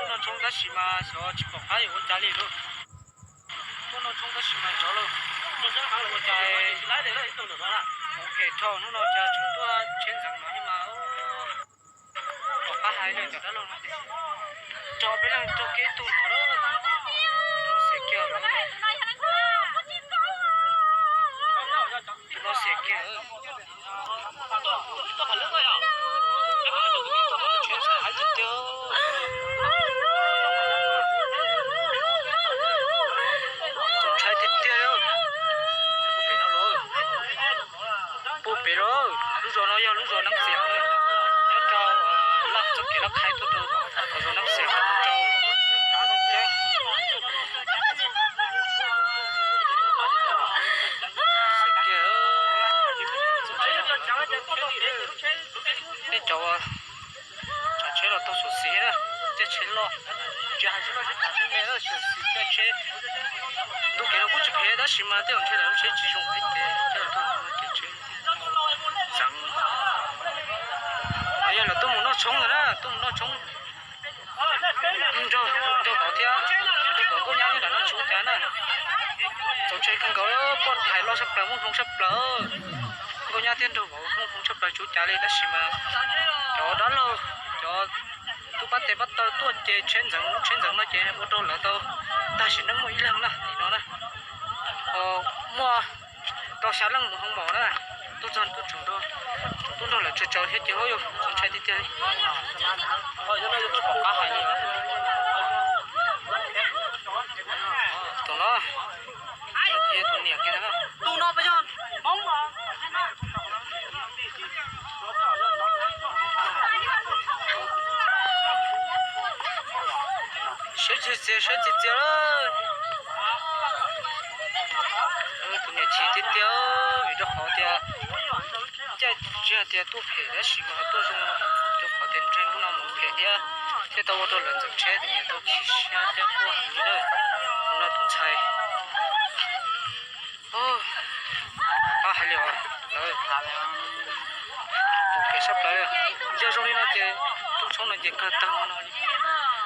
Noj tshoob tab sis mas xyov tsis pom qab yuav ua cas li lawm. Tuaj noj tshoob tab sis mas xyov lawm, ua cas mus phem dhau hnub no cas tseem tuaj tsheb ntxeev no thiab mas. Pom qab hais li cov dab laug no ces rau peb leeg rau kev tu no lawm, xiam kiag lawm, tus no xiam kiag. Tsheb ntxhais tiag tiag, txaus ntshai tiag tiag li. Pem no los, pub pem los, lub zos no yog lub zos Neeb Xiam, nyob rau laj txoj kev laj qhaib tuaj rau zos Neeb Xiam rau nej cov tsav tsheb los tau xyuam xim na, caij tsheb loj, tsis hais tsheb loj tsheb kav tsheb me, xyuam xim caij tsheb. Ntu kev no kuj tsis phem tab sis mas tej zaum ntshe lawv lub tsheb tsis zoo thiab ces caij los tau no ces tsheb txeev. Yog lawv tuaj mus noj tshoob ntag na, tuaj mus noj tshoob nrog, nrog vauv thiab, nrog vauv nkauj nyab nyob nram no tsis ua cas na. Txaus ntshai kawg nkaus, poj hais loj tshaj plaws, muaj hmoo tshaj plaws. Nkauj nyab thiab nrog vauv muaj hmoo tshaj plaws tsis ua cas li tab sis mas cov dab laug, cov tub pab tes pab taw tuaj ces tsheb ntxeev, tsheb ntxeev no ces ua rau lawv tau tag sim neej muaj ib leeg na tim no na. Muaj tau xya leej mus hoo maum na, tuaj txog tuaj tseem, tuaj nrog lawv tsaws tsaws thiab ces yog txaus ntshai tiag tiag li. Pom qab hais li tus no, tus niam kiag na. Siab txias txias, siab txias txias lawm. Tus niam chim tiag tiag vim rau qhov tias caij tsis hais tias tuaj phem tab sis mas tuaj zoo, rau qhov tias ntshe hnub no mus phem thiab, thiaj tau ua rau lawv ntxeev tsheb, tus niam tau chim siab thiab quaj heev li na. Tus no tus ntxhais, pab hais li os, lawv tus phem sab plaws. Yog zoo li no ces rooj tshoob no ces kawg tag no li.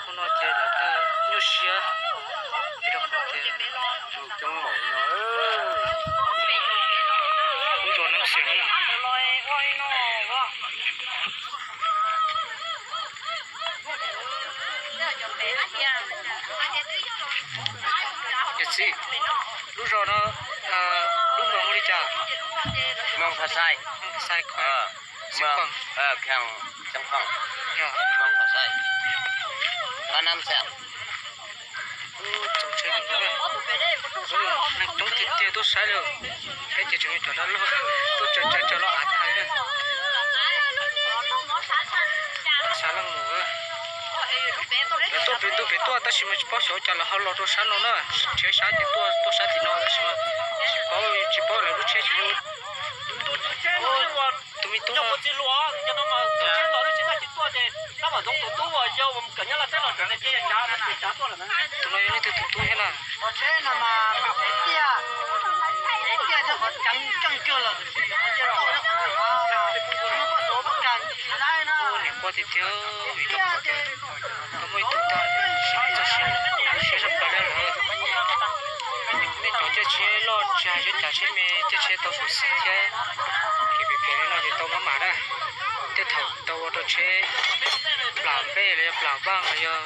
Tus no ces lawv kawg nyuaj siab, vim rau qhov tias coob maum no, lub zos Neeb Xiam na. Niam txiv, lub zos no lub npe hu li cas? Moos Phas Xais. Moos Phas Xais, Xeev Khuam. Yog. Txaus ntshai kawg nkaus na. Neeg coob tiag tiag tuaj saib li. Peb ces tseem yog cov dab laug tuaj tsaws tsaws tsaws los av tag li na. Xav leej mus, lawv tuaj pem ntuj pem tuaj tab sis mas tsis paub xyov cas lawv ho los rau sab no na. Nrhiav sab ces tuaj, tuaj sab tim no tab sis mas tsis paub, tsis paub lawv lub tsheb tsis zoo. Tus me tub no, tus no yog leej twg tus tub thiab na? Niam quaj tiag tiag vim rau qhov tias tau muaj ib tug tag sim neej txoj sia, siab sab plaws li lawm. Nej cov caij tsheb loj tsis hais tsheb cas tsheb me, caij tsheb tau xyuam xim thiab, kev phem phem li no ces tau maj mam na. Tej thaum tau ua rau tsheb plam npej los yog plam vaj los yog